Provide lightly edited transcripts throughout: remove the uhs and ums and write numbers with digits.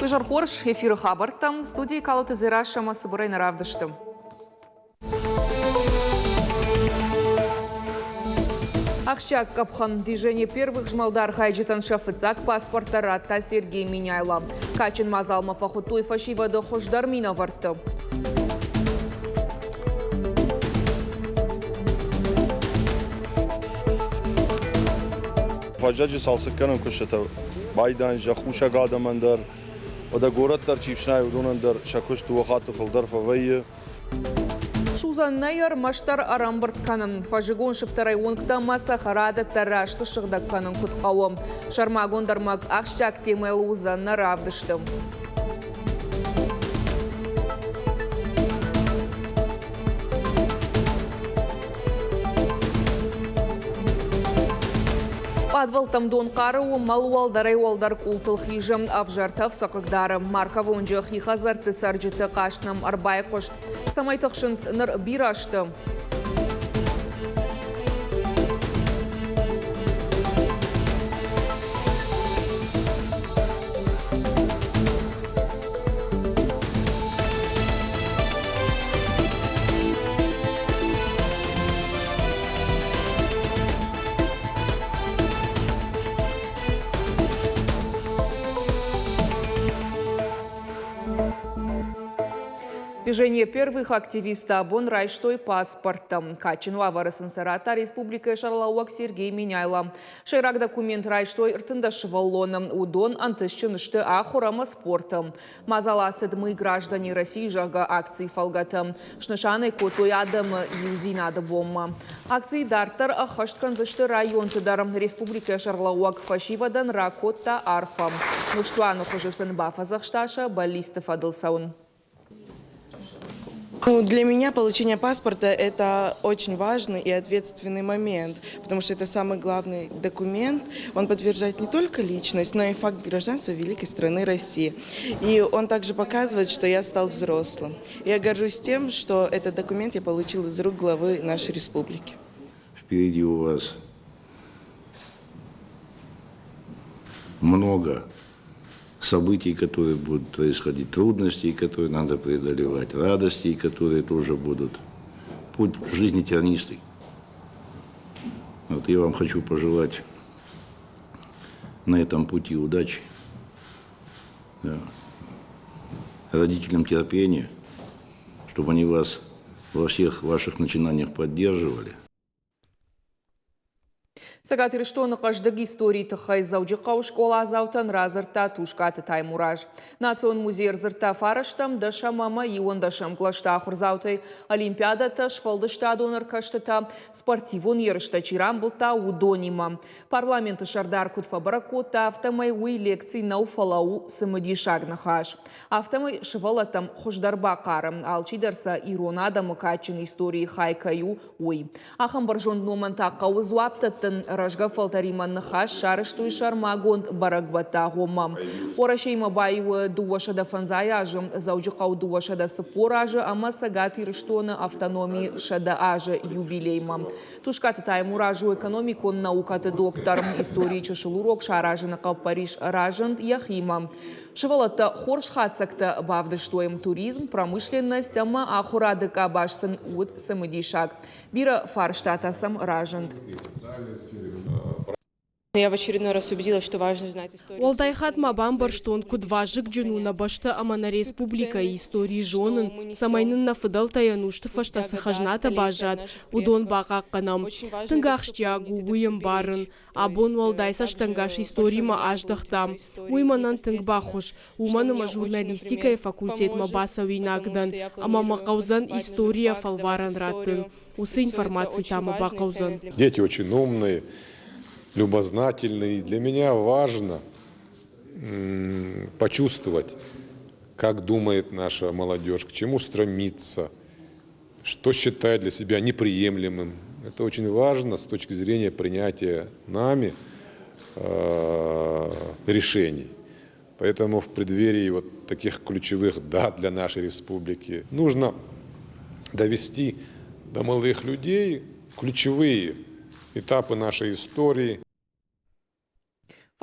Изӕр хорз, эфиры хабӕрттӕм студийы Калоты Дзерассӕ ӕмӕ цыбырӕй нӕ равдысты. Ахсджиаг къӕпхӕн Движение первых змӕлды архайджытӕн сӕ фыццаг паспорттӕ радта Сергей Меняйло. Кадджын мадзалмӕ фӕхуыдтой фӕсивӕды хуыздӕр минӕвӕртты. Фӕззӕджы цалцӕггӕнӕн куыстытӕ байдайынц зӕхкусӕг адӕмӕн дӕр, уӕдӕ горӕт дӕр чи фснайы, уыдонӕн дӕр сӕ куыст дыууӕ хатты фылдӕр фӕвӕййы. Судзӕн нӕй ӕрмӕстдӕр ӕрӕмбырд кӕнын. Фӕззыгон сыфтӕрӕй уынгтӕ ӕмӕ цӕхӕрадӕттӕ рӕзты сыгъдӕг кӕнын куыд хъӕуы. Сӕрмагонд ӕрмӕг ахсджиаг темӕйыл уыдзӕн нӕ равдысты. Пъадвӕлттӕм дон хъары уымӕл уӕлдӕрӕй-уӕлдӕр къултыл хизы. Ӕвзӕр тӕф сӕ хъыгдары. Марковы уынджы хи хӕдзӕртты цӕрджыты хъаст нӕм ӕрбайхъуыст. Цӕмӕй тыхсынц, ныр бирӕ сты. Движение первых активисттӕ абон райстой паспорттӕ. Кадджын уавӕры сын сӕ радта республикӕйы сӕргълӕууӕг Сергей Меняйло. Сӕйраг документ райстой 13 сывӕллоны. Уыдон ӕнтыстджын сты ахуыр ӕмӕ спорты. Мадзал ацыд «Мы граждане России», зӕгъгӕ, акцийы фӕлгӕты. Снысан ӕй кодтой адӕмы иудзинады бонмӕ. Акци дарддӕр ӕххӕст кӕндзысты районты дӕр. Республикӕйы сӕргълӕууӕг фӕсивӕдӕн ракодта арфӕ. Ныстуаны хуызы сын бафӕдзӕхста сӕ бӕллицты фӕдыл цӕуын. Ну, для меня получение паспорта – это очень важный и ответственный момент, потому что это самый главный документ. Он подтверждает не только личность, но и факт гражданства великой страны России. И он также показывает, что я стал взрослым. Я горжусь тем, что этот документ я получил из рук главы нашей республики. Впереди у вас много событий, которые будут происходить, трудностей, которые надо преодолевать, радостей, которые тоже будут. Путь в жизни тернистый. Вот я вам хочу пожелать на этом пути удачи, да. родителям терпения, чтобы они вас во всех ваших начинаниях поддерживали. Цӕгат Ирыстоны хъӕздыг историйы тыххӕй Дзӕуджыхъӕуы скъоладзаутӕн радзырдта Тускъаты Таймураз. Национ музей ӕрдзырдта фарӕстӕм, дӕсӕм ӕмӕ иуӕндӕсӕм кълӕсты ахуырдзаутӕй олимпиадӕтӕ, сфӕлдыстадон ӕркӕстытӕ, спортивон ерыстӕ чи рамбылдта, уыдонимӕ. Парламенты сӕрдар куыд фӕбӕрӕг кодта, афтӕмӕй уый лекци нӕу, фӕлӕ у цымыдисаг ныхас. Афтӕмӕй сывӕллӕттӕм хуыздӕр бахъары, алчидӕр сӕ ирон адӕмы кадджын историйы хай кӕй у, уый. Ахӕм бӕрзонд номӕн та хъӕуы дзуапп дӕттын. Рӕзгӕ фӕлтӕримӕ ныхас сарӕзтой сӕрмагонд бӕрӕгбӕтты агъоммӕ. Уӕрӕсеимӕ баиу 205 азы, Дзӕуджыхъӕу 240 азы ӕмӕ Цӕгат Ирыстоны автономийы 100 азы юбилеймӕ. Тускъаты Таймураз у экономикон наукӕты доктор. Историйы чысыл урок саразыны хъӕппӕрис разынд йӕхимӕ. Сывӕллӕттӕ хорз хатдзӕгтӕ бавдыстой. Туризм, промышленность ӕмӕ ахуырады къабаз сын уыд цымыдисаг. Бирӕ фарстатӕ сӕм разынд. Я в очередной раз убедилась, что важно знать историю. Уӕлдай хатт ма бамбӕрстон, куыд вазыгджын у нӕ бӕстӕ ӕмӕ нӕ республикӕйы истори зонын, цӕмӕй нын нӕ фыдӕлтӕй ӕнусты фӕстӕ цы хӕзнатӕ баззад, уыдон бахъахъхъӕнӕм. Тынг ахсджиаг у уый ӕмбарын. Абон уӕлдай цӕстӕнгас историмӕ аздӕхтам. Уый мӕнӕн тынг баххуыс, уымӕн ӕмӕ журналистикӕйы факультетмӕ бацӕуинаг дӕн ӕмӕ мӕ хъӕудзӕн историйӕ фӕлварӕн раттын. Уыцы информаци та мӕ бахъӕудзӕн. Дети очень умные, любознательные. Для меня важно почувствовать, как думает наша молодежь, к чему стремится, что считает для себя неприемлемым. Это очень важно с точки зрения принятия нами решений. Поэтому в преддверии вот таких ключевых дат для нашей республики нужно довести до молодых людей ключевые этапы нашей истории.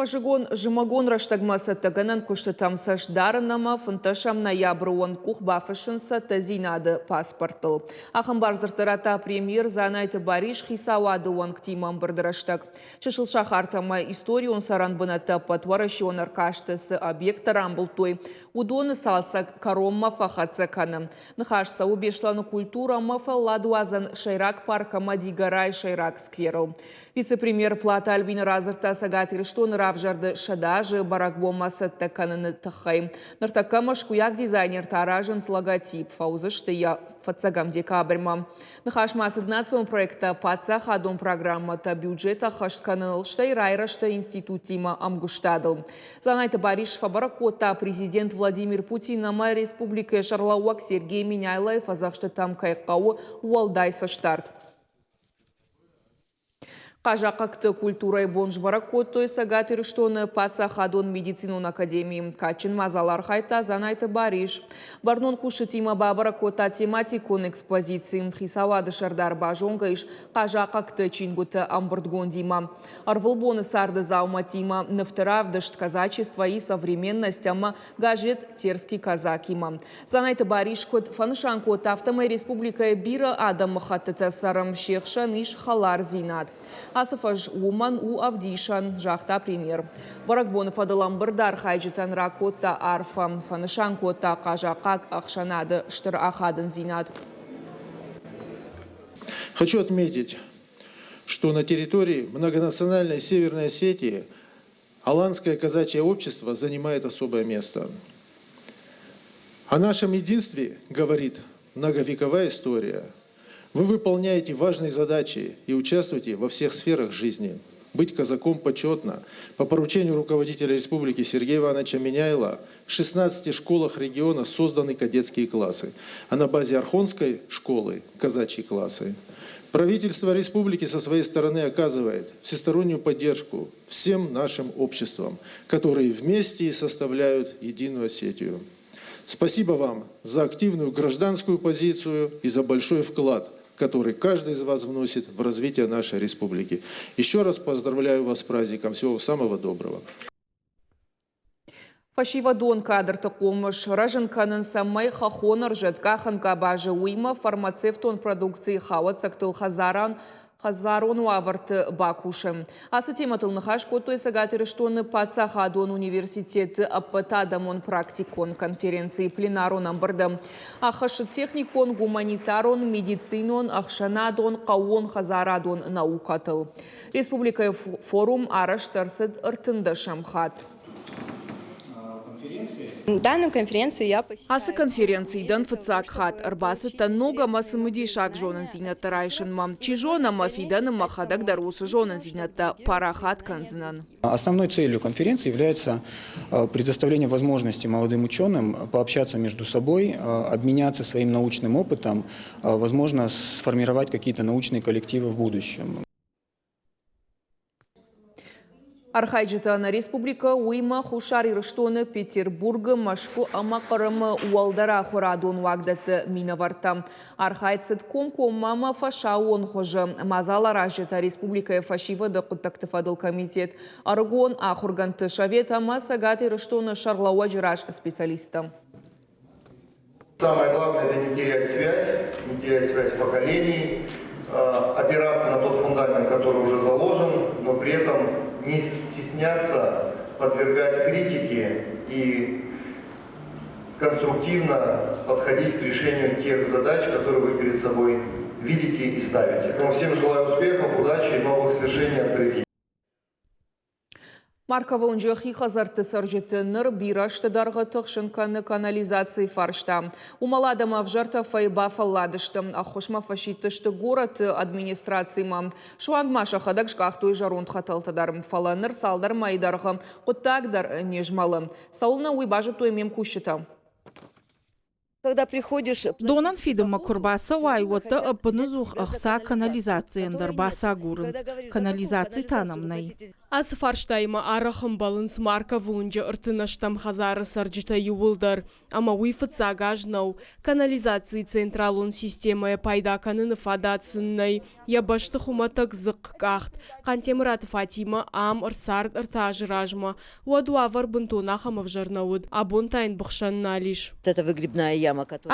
Фӕззыгон зымӕгон рӕстӕгмӕ цӕттӕгӕнӕн куыстытӕм цӕст дарын ӕмӕ 15 ноябры онг къух бафыссын цӕттӕдзинады паспорттыл. Ахӕм бардзырдтӕ радта премьер Дзанайты Барис хицауады уӕнгтимӕ ӕмбырды рӕстӕг. Чысыл сахартӕ ӕмӕ историон цӕрӕн бынӕттӕ ӕппӕтуӕрӕсеон ӕркасты цы объекттӕ рамбылдтой, уыдоны цалцӕг кӕронмӕ фӕхӕццӕ кӕны. Ныхас цӕуы Беслӕны культурӕ ӕмӕ фӕлладуадзӕн сӕйраг парк ӕмӕ Дигорайы сӕйраг скверыл. Вице-премьер Платы Альбина радзырдта Цӕгат Ирыстоны равзӕрды 100 азы бӕрӕгбонмӕ цӕттӕ кӕныны тыххӕй. Ныртӕккӕ мӕскуыйаг дизайнертӕ аразынц логотип, фӕуыдзысты йӕ фыццӕгӕм декабрьмӕ. Ныхас ма цыд национ проекттӕ, паддзахадон программӕтӕ, бюджет ӕххӕст кӕныныл, стӕй райрӕзты институттимӕ ӕмгуыстадыл. Дзанайты Барис фӕбӕрӕг кодта, президент Владимир Путин ӕмӕ республикӕйы сӕргълӕууӕг Сергей Меняйлойы фӕдзӕхстытӕм кӕй хъӕуы уӕлдай цӕстдард. Хъазахъхъӕгты культурӕйы бон сбӕрӕг кодтой Цӕгат Ирыстоны паддзахадон медицинон академийы. Кадджын мадзалы архайдта Дзанайты Барис. Бӕрнон кусджытимӕ бабӕрӕг кодта тематикон экспозици. Хицауады сӕрдар базонгӕ ис хъазахъхъӕгты чингуыты ӕмбырдгондимӕ. Ӕрвылбоны царды дзаумӕттимӕ нывты равдыст «Казачество и современность» ӕмӕ газет «Терский казак»-имӕ. Дзанайты Барис куыд фӕнысан кодта, афтӕмӕй республикӕйы бирӕ адӕмыхӕттытӕ цӕры, се хсӕн ис хӕлардзинад. Ацы фӕз уымӕн у ӕвдисӕн, загъта премьер. Бӕрӕгбоны фӕдыл ӕмбырды архайджытӕн ракодта арфӕ, фӕнысан кодта хъазахъхъаг ӕхсӕнады стыр ахадындзинад. Хочу отметить, что на территории многонациональной Северной Осетии Аланское казачье общество занимает особое место. О нашем единстве говорит многовековая история. Вы выполняете важные задачи и участвуете во всех сферах жизни. Быть казаком почетно. По поручению руководителя республики Сергея Ивановича Меняйла в 16 школах региона созданы кадетские классы, а на базе Архонской школы – казачьи классы. Правительство республики со своей стороны оказывает всестороннюю поддержку всем нашим обществам, которые вместе составляют единую Осетию. Спасибо вам за активную гражданскую позицию и за большой вклад, который каждый из вас вносит в развитие нашей республики. Еще раз поздравляю вас с праздником. Всего самого доброго. Фӕсивӕдон кадрты хъомыс рӕзын кӕнын, цӕмӕй хӕххон ӕрзӕткъахӕн къабазы, уыимӕ фармацевтон продукцийы хауӕццӕгтыл хӕдзарӕн хӕдзарон уавӕрты бакусын. Ацы темӕтыл ныхас кодтой Цӕгат Ирыстоны паддзахадон университеты ӕппӕтадӕмон практикон конференцийы пленарон ӕмбырды. Ӕххӕссы техникон, гуманитарон, медицинон, ӕхсӕнадон, хъӕууон-хӕдзарадон наукӕтыл. Республикӕйы форум арӕзт ӕрцыд 13-ӕм хатт. Ацы конференцийы дӕн фыццаг хатт. Ӕрбацыдтӕн ног ӕмӕ цымыдисаг зонындзинӕдтӕ райсынмӕ. Чи зоны, ӕмӕ фидӕны мӕхӕдӕг дӕр уыцы зонындзинӕдтӕ парахат кӕндзынӕн. Основной целью конференции является предоставление возможности молодым ученым пообщаться между собой, обменяться своим научным опытом, возможно, сформировать какие-то научные коллективы в будущем. Архайджытӕ нӕ республикӕ, уыимӕ Хуссар Ирыстоны, Петербургы, Мӕскуы ӕмӕ Хъырымы уӕлдӕр ахуырадон уагдӕтты минӕвӕрттӕ. Архайд цыд комкоммӕ ӕмӕ фӕсаууон хуызы. Мадзаларазджытӕ республикӕйы фӕсивӕды хъуыддӕгты фӕдыл комитет, ӕрыгон ахуыргӕндты совет ӕмӕ Цӕгат Ирыстоны сӕргълӕууӕджы раз специалисттӕ. Самое главное – это не терять связь, не терять связь поколений, опираться на тот фундамент, который уже заложен, но при этом не стесняться подвергать критике и конструктивно подходить к решению тех задач, которые вы перед собой видите и ставите. Но всем желаю успехов, удачи и новых свершений, открытий. Марковы уынджы хи хӕдзӕртты цӕрджыты ныр бирӕ азты дӕргъы тыхсын кӕны канализацийы фарста. Уымӕл адӕм ӕвзӕр тӕфӕй бафӕлладысты. Ӕххуысмӕ фӕсидтысты горӕты администрацимӕ. Суанг ма сӕхӕдӕг скъахтой зӕронд хӕтӕлтӕ дӕр. Фӕлӕ ныр цалдӕр мӕйы дӕргъы хъуыддаг дӕр не змӕлы. Цӕуылнӕ, уый базыдтой ме мкусджытӕ. Когда приходишь... Донӕн фидынмӕ куы рбацӕуай, уӕд дӕ ӕппыныдзух ӕхца канализацийӕн дӕр бацагурынц. Канализаци та нӕм нӕй. Ацы фарстаимӕ арӕх ӕмбӕлынц Марковы уынджы 38 хӕдзары цӕрджытӕ иууылдӕр. Ӕмӕ уый фыццаг аз нӕу. Канализацийы централон системӕйӕ пайда кӕныны фадат сын нӕй. Йӕ бӕсты хуымӕтӕг дзыхъхъ къахт. Хъантемыраты Фатимӕ ам ӕрцард ӕртӕ азы размӕ. Уӕд уавӕр бынтон ахӕм ӕвзӕр нӕ уыд, абон та йын быхсӕн нал ис.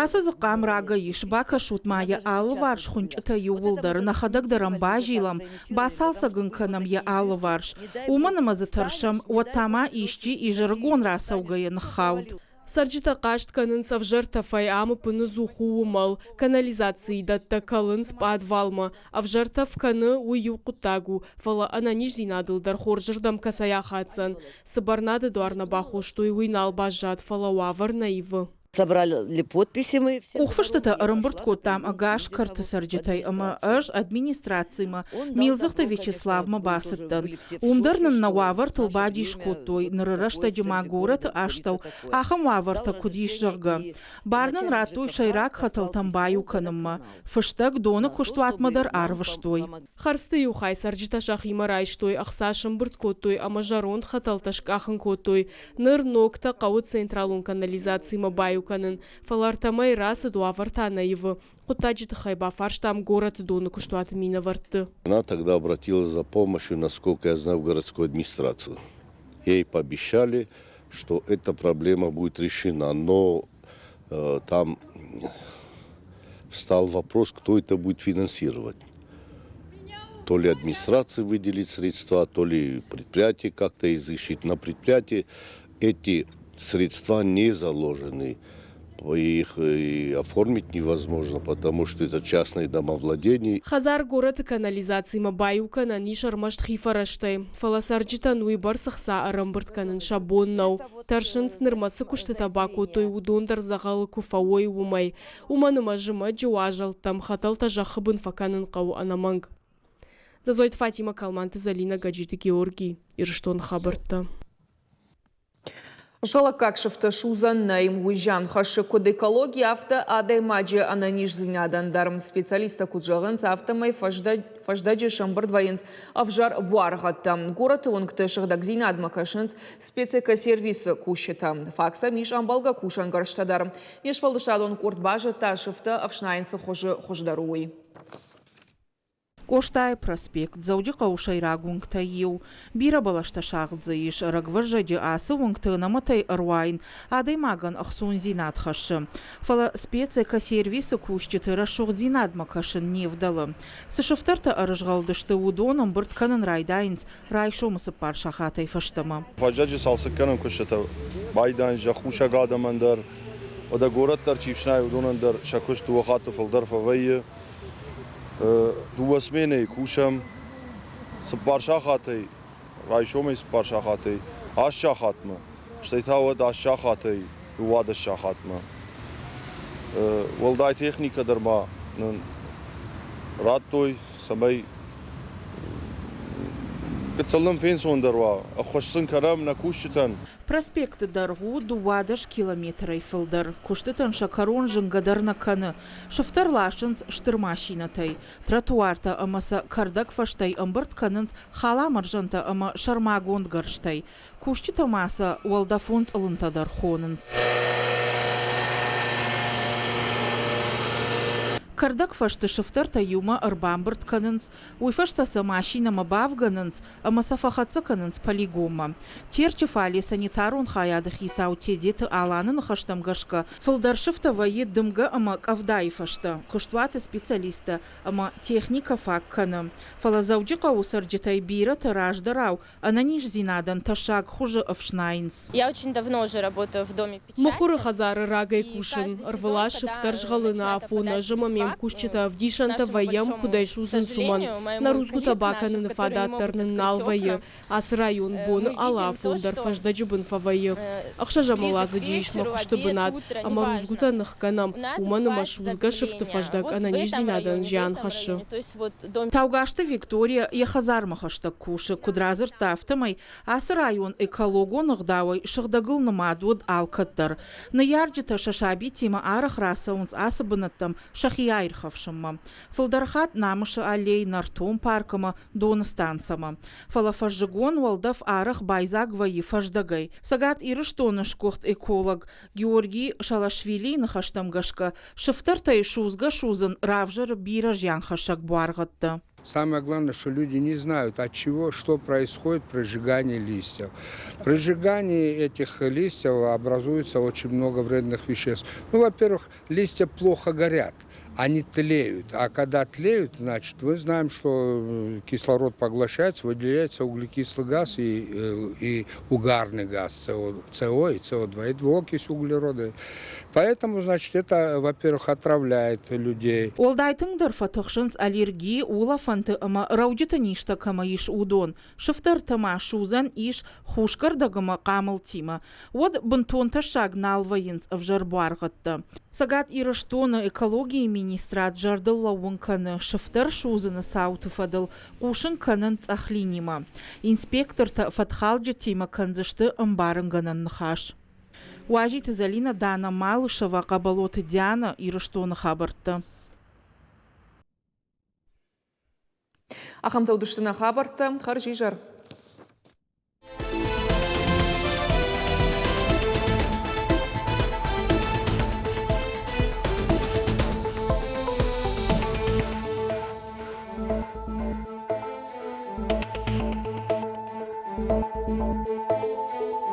Ацы дзыхъхъ ам рагӕй ис, бакӕсут-ма йӕ алыварс хуынчъытӕ иууылдӕр, нӕхӕдӕг дӕр ӕм базилӕм, бацалцӕг ын кӕнӕм йӕ алыварс. Уымӕн ӕмӕ дзы тӕрсӕм, уӕд та ма исчи изӕрыгон рацӕугӕйӕ ныххауд. Цӕрджытӕ хъаст кӕнынц ӕвзӕр тӕфӕй, ам ӕппыныдзух у уымӕл. Канализацийы дӕттӕ кӕлынц пъадвалмӕ. Ӕвзӕр тӕф кӕны, уый иу хъуыддаг у, фӕлӕ ӕнӕниздзинадыл дӕр хорзырдӕм кӕцӕй ахӕцдзӕн. Цы бӕрнады дуар нӕ бахостой, уый нал баззад, фӕлӕ уавӕр нӕ ивы. Собрали подписи мы все. Къухфыстытӕ ӕрӕмбырд кодтам ӕгас кӕрты цӕрджытӕй ӕмӕ ӕз администрацимӕ Милдзыхты Вячеславмӕ бацыдтӕн. Уым дӕр нын нӕ уавӕртыл бадис кодтой, ныры рӕстӕджы ма горӕты астӕу ахӕм уавӕртӕ куыд ис, зӕгъгӕ. Бар нын радтой сӕйраг хӕтӕлтӕм баиу кӕнынмӕ. Фыстӕг доны куыстуатмӕ дӕр арвыстой. Хӕрзты иу хай цӕрджытӕ сӕхимӕ райстой, ӕхца сӕмбырд кодтой ӕмӕ зӕронд хӕтӕлтӕ скъахын кодтой. Ныр ногтӕ хъӕуы централон канализациимӕ баиу кӕнын, фӕлӕ ӕртӕ мӕйы рацыд, уавӕр та нӕ ивы. Хъуыддаджы тыххӕй бафарстам горӕты доны куыстуаты минӕвӕртты. Она тогда обратилась за помощью, насколько я знаю, в городскую администрацию. Ей пообещали, что эта проблема будет решена, но там встал вопрос, кто это будет финансировать. То ли администрация выделит средства, то ли предприятие как-то изыщет. На предприятии эти средства не заложены. Их и оформить невозможно, потому что это частное домовладение. Хӕдзар горӕты канализациимӕ баиу кӕнӕн ис ӕрмӕст хи фӕрӕзтӕй, фӕлӕ цӕрджытӕн уыйбӕрц ӕхца ӕрӕмбырд кӕнын сӕ бон нӕу. Тӕрсынц, нырмӕ цы куыстытӕ бакодтой, уыдон дӕр дзӕгъӕлы куы фӕуой, уымӕй. Уымӕн ӕмӕ зымӕджы уазӕлттӕм хӕтӕлтӕ зӕххы бын фӕкӕнын хъӕуы ӕнӕмӕнг. Дзӕзойты Фатимӕ, Калманты Зӕлинӕ, Гӕджиты Георгий, Ирыстоны хабӕрттӕ. Згъӕлӕггаг сыфтӕ судзӕн нӕй, уый зиан хӕссы куыд экологи, афтӕ адӕймаджы ӕнӕниздзинадӕн дӕр. Специалисттӕ куыд зӕгъынц, афтӕмӕй фӕздӕджы сӕмбырд вӕййынц ӕвзӕр буаргъӕдтӕ. Горӕты уынгты сыгъдӕгдзинадмӕ кӕсынц спецэкосервисы кусджытӕ. Фаг сӕм ис ӕмбӕлгӕ кусӕнгӕрзтӕ дӕр. Не сфӕлдыстадон къорд базыдта, сыфтӕ ӕфснайын цы хуызы хуыздӕр у, уый. Къостайы проспект Дзӕуджыхъӕуы сӕйраг уынгтӕй иу. Бирӕ бӕлӕстӕ сагъд дзы ис. Ӕрӕгвӕззӕджы ацы уынгты ӕнӕмӕтӕй ӕруайын адӕймагӕн ӕхцондзинад хӕссы. Фӕлӕ спецэкосервисы кусджыты рӕсугъддзинадмӕ кӕсын не вдӕлы. Цы сыфтӕртӕ ӕрызгъӕлдысты, уыдон ӕмбырд кӕнын райдайынц райсомы цыппар сахатӕй фӕстӕмӕ. Фӕззӕджы цалцӕггӕнӕн куыстытӕ байдайынц зӕхкусӕг адӕмӕн дӕр, уӕдӕ горӕт дӕр чи фснайы, уыдонӕн дӕр сӕ куыст дыууӕ хатты фылдӕр фӕвӕййы. Дыууӕ сменӕйы кусӕм цыппар сахатӕй, райсомӕй цыппар сахатӕй аст сахатмӕ, стӕй та уӕд аст сахатӕй 12 сахатмӕ. Уӕлдай техникӕ дӕр ма нын радтой, цӕмӕй гыццыл нын фенцондӕр уа, ӕххуыс сын кӕнӕм нӕ кусджытӕн. Проспекты дӕргъ у 12 километрӕй фылдӕр. Куыстытӕн сӕ кӕрон зынгӕ дӕр нӕ кӕны. Сыфтӕр ласынц стыр машинӕтӕй. Тротуартӕ ӕмӕ сӕ кӕрдӕг фӕзтӕй ӕмбырд кӕнынц халамӕрзӕнтӕ ӕмӕ сӕрмагонд гӕрзтӕй. Кусджытӕ ма сӕ уӕлдӕфон цъылынтӕ дӕр хонынц. Кӕрдӕг фӕзты сыфтӕртӕ иумӕ ӕрбамбырд кӕнынц, уый фӕстӕ сӕ машинӕмӕ бавгӕнынц ӕмӕ сӕ фӕхӕццӕ кӕнынц полигонмӕ. Терчы фале санитарон хайады хицау Тедеты Аланы ныхӕстӕм гӕсгӕ, фылдӕр сыфтӕ вӕййы дымгӕ ӕмӕ къӕвдайы фӕстӕ. Куыстуаты специалисттӕ ӕмӕ техникӕ фаг кӕны. Фӕлӕ Дзӕуджыхъӕуы цӕрджытӕй бирӕтӕ раздӕрау ӕнӕниздзинадӕн тӕссаг хуызы ӕфснайынц. Я очень давно уже работаю в доме печати. Мыхуыры хӕдзары рагӕй кусын. Ӕрвылаз сыфтӕр згъӕлыны афон ӕз ӕмӕ ме мкусджытӕ ӕвдисӕнтӕ вӕййӕм, куыд ӕй судзынц, уымӕн. Нӕ рудзгуытӕ бакӕныны фадат дӕр нын нал вӕййы. Ацы район боны алы афон дӕр фӕздӕджы бын фӕвӕййы. Ӕхсӕзӕм уӕладзыджы ис мӕ куысты бынат, ӕмӕ рудзгуытӕ ныхгӕнӕм, уымӕн ӕмӕ судзгӕ сыфты фӕздӕг ӕнӕниздзинадӕн зиан хӕссы. Таугазты Виктория йӕ хӕдзармӕ хӕстӕг кусы. Куыд радзырдта, афтӕмӕй ацы район экологон ӕгъдауӕй сыгъдӕгыл нымад уыд алкӕддӕр. Ныййарджытӕ сӕ сабитимӕ арӕх рацӕуынц ацы бынӕттӕм сӕхи аирхӕфсынмӕ. Фылдӕр хатт Намысы аллей, Нӕртон парк ӕмӕ Доны станцӕмӕ. Фӕлӕ фӕззыгон уӕлдӕф арӕх байдзаг вӕййы фӕздӕгӕй. Цӕгат Ирыстоны сгуыхт эколог Георгий Шалашвилийы ныхӕстӕм гӕсгӕ, сыфтӕртӕй судзгӕ-судзын равзӕры бирӕ зианхӕссӕг буаргъӕдтӕ. Самое главное, что люди не знают, от чего, что происходит при сжигании листьев. При сжигании этих листьев образуется очень много вредных веществ. Ну, во-первых, листья плохо горят, они тлеют. А когда тлеют, значит, мы знаем, что кислород поглощается, выделяется углекислый газ и угарный газ СО, СО и СО2, и двуокись углерода. Поэтому, значит, это, во-первых, отравляет людей. Уӕлдай тынгдӕр фӕтыхсынц аллерги, улӕфӕнты ӕмӕ рӕуджыты низтӕ кӕмӕ ис, уыдон. Сыфтӕртӕ ма судзӕн ис хусгӕрдӕг ӕмӕ хъамылтимӕ. Уӕд бынтон тӕссаг нал вӕййынц ӕвзӕр буаргъӕдтӕ. Цӕгат Ирыстоны экологийы министрад зӕрдыл лӕууын кӕны сыфтӕр судзыны цауты фӕдыл хъусын кӕнын цъӕх линимӕ. Инспектортӕ фӕтхалджытимӕ кӕндзысты ӕмбарынгӕнӕн ныхас. Уазиты Зӕлинӕ, Дана Малышева, Хъӕбӕлоты Диана, Ирыстоны хабӕрттӕ. Ахӕмтӕ уыдысты нӕ хабӕрттӕ. Хӕрзизӕр.